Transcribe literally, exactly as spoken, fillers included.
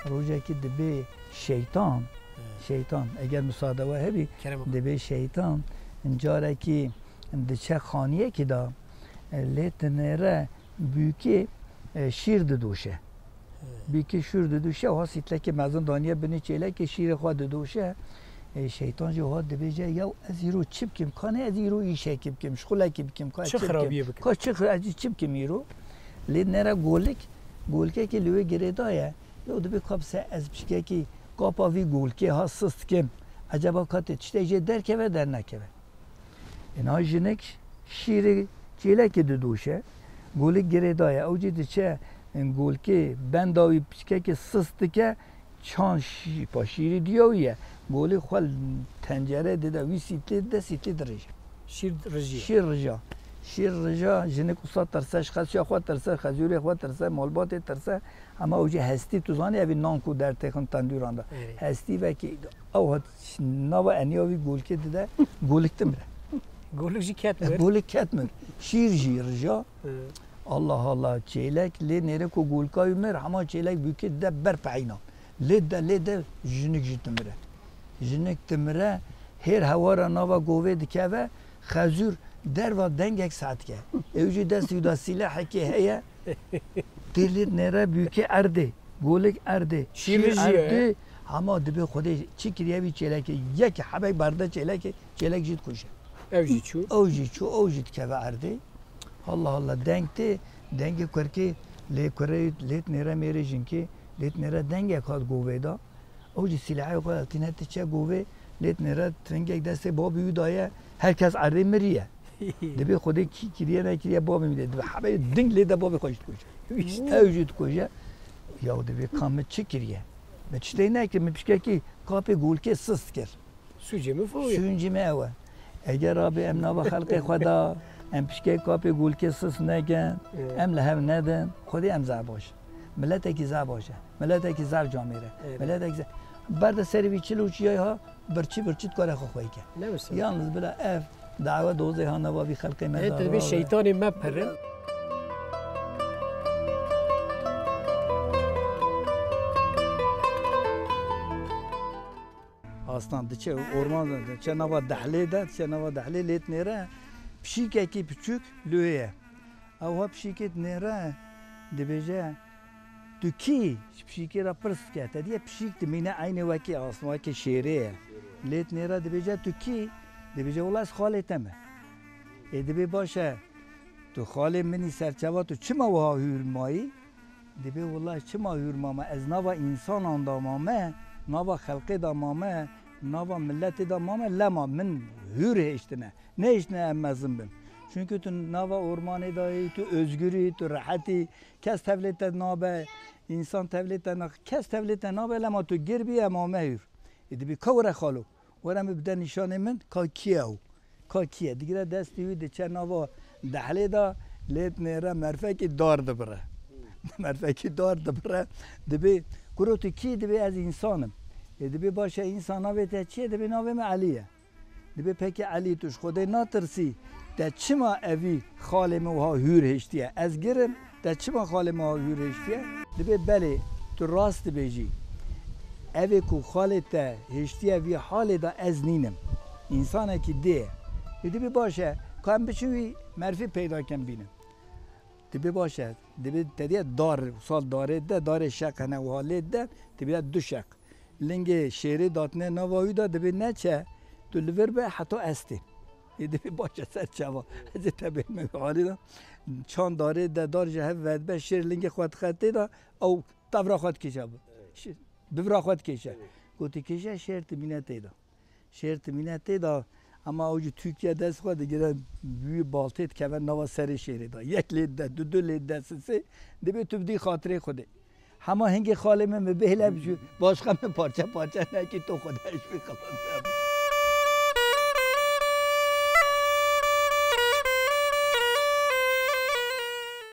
Rojekî dibê şeytan, şeytan, eger musade we hebî, kerem dibê şeytan, carekî diçe xaniyekî de, e, lê tinêre bûkê, e, şîr didoşe. Bûkê şîr didoşe, ha sîtlekê mezin daniye binî çêlekê şîrê xwe didoşe. E, şeytan jî ha dibêje, "Yaw ez îro çi bikim? Ka ne ez îro îşekî bikim, şixulekî bikim, ka çi bikim? Ka çi xira-, ez çi bikim îro?" Lê nêre golik, golikekî li wê girêdaye. Yaw dibê ka bi se ez pişkekî kapa vî golikê ha sist kim. Eceba ka tê tiştek jê derkeve, dernekeve. Êna jinik şîrê çêlekê didoşe, golik girêdaye. Ew jî diçe, golikê benda wî pişkekê sist dike, çan şî-, pa şîrî diya wî ye. Golik xwe li tencere dide, wî sîtlê dide, sîtlê dirije. Şîr rijî. Şîr rija. Şîr rija, jinik wisa tirse, ji xesiya xwe tirse, xezûrê xwe tirse, malbatê tirse. Hema ew jî hestî, tu zanî, evî nan ku dertêxin tendûran de. Erê. Hestî vekî ew hat nava eniya wî golikê dide, golik dimire. Golik jî ket mir. Golik ket mir. Şîr jî rija. Hı. Allah Allah, çêlek lê nêre ku golika wî mir, hema çêlek bûkê dide ber peyna. Lê de, lê de jinik jî dimire. Jinik dimire, hêr hewara nava govê dikeve, xezûr derva dengek seh dike. Ew jî destî da sîlehekê heye, tê lê nêre bûkê erdê, golik erdê, şîr erdê, hema dibê Xwedê çi kiriye vî çêlekê, yek hebek berde çêlekê, çêlek jî dikuje. Ew jî çû. Ew jî çû, ew jî dikeve erdê. Allah Allah, deng tê, dengê kurkê, lê kurê, lê nêre mêrê jinkê, lê nêre dengek hat govê da. Ew jî sîlehê xwe tîne diçe govê, lê nêre tingek destê babî wî daye, her kes erdê miriye. Dibê Xwedê kî kiriye nekiriye babê min dê. Dibê hebeyê ding lê de babê xwe jî dikuje. Ew jî dikuje. Ya dibê ka min çi kiriye? Min tiştê nekir, min pişkekî kapê golikê sist kir. Sûcê min fo ye. Sûncê min ew e. Eger rabê em nava xelkê xwe da, em pişkê kapê golikê sist nekin, em li hev nedin, Xwedê em zaf baş in. Miletekî zaf baş e. Miletekî zaf camêr e. Evet. Miletekî zaf. Berde serê vî çil û çiyayê ha, birçî birçî dikare xwe xwey ke. Ne wisa? Yalnız bila ev dawe dozê ha nava vî xelkê me. Evet, da dibê ra-, şeytanê me pirin. Aslan diçe orman de, diçe nava dehlê de, diçe nava dehlê lê nêre pişîkekî piçûk lê ye. Ew ha pişîkê nêre dibêje, "Tu kî?" Ji pişîkê re pirs dike. Te diye pişîk dimîne eynê wekî aslan, wekî şêrê ye. Lê nêre dibêje, "Tu kî?" Dibêje, "Wela ez xalê te me." Ê dibê, "Baş e, tu xalê min î, serçava, tu çima wiha hûr mayî?" Dibê, "Wela çima hûr mame? Ez nava însanan da mame, nava xelkê da mame, nava miletê da mame, lema min hûr hêştine. Nehêştine em mezin bin. Çunku tu nava ormanê da yî, tu ozgur î, tu rehet î, kes tevlê te nabe, însan tevlê te na-, kes tevlê te nabe, lema tu gir bî, em mame hûr." Ê dibê, "Ka were xalo, were min bide nîşanê min, ka kî ye ew?" Ka kî ye? Digire destê wî diçe nava dehlê de, lê nêre merfekî dar dibire. Merfekî dar dibire, dibê, "Kuro tu kî?" Dibê, "Ez însan im." Ê dibê, "Baş e, însan navê te çi ye?" Dibê, "Navê min Elî ye." Dibê, "Pekî Elî, tu ji Xwedê natirsî? Te çima evî xalê min wiha hûr hêştiye? Ez gir im, te çima xalê min wiha hûr hêştiye?" Dibê, "Belê, tu rast dibêjî. Evê ku xalê te hêştiye vî halê de ez nînim. Însanekî dê ye." Ê dibê, "Baş e, ka em biçin wî merfî peyda kin bînin." Dibê, "Baş e." Dibê, "Te diye dar, wisa darê de, darê şeq hene wiha lê de, dibê du şeq. Lingê şêrê datine nava wî de, dibê neçe, tu li vir be heta ez têm." Ê dibê, "Baş e, ser çava, ez ê te bême wî halê de." Çand darê de, dar ji hev vedibe, şêr lingê xwe dixe tê de, ew tevra xwe dikêşe bi. Şêr, bivra xwe dikêşe. Gotî, "Kêşe, şêr dimîne tê de." Şêr dimîne tê de, ema ew jî tûkiye dest xwe digire, wî baltê dikeve nava serê şêrê de. Yek lê dide, du, du lê dide, sê, sê, dibê tu bidî xatirê Xwedê. Hema hingê xalê min, min bêhle, ji başqa min parçe parçe nekî, to Xwedê ji wî xilas.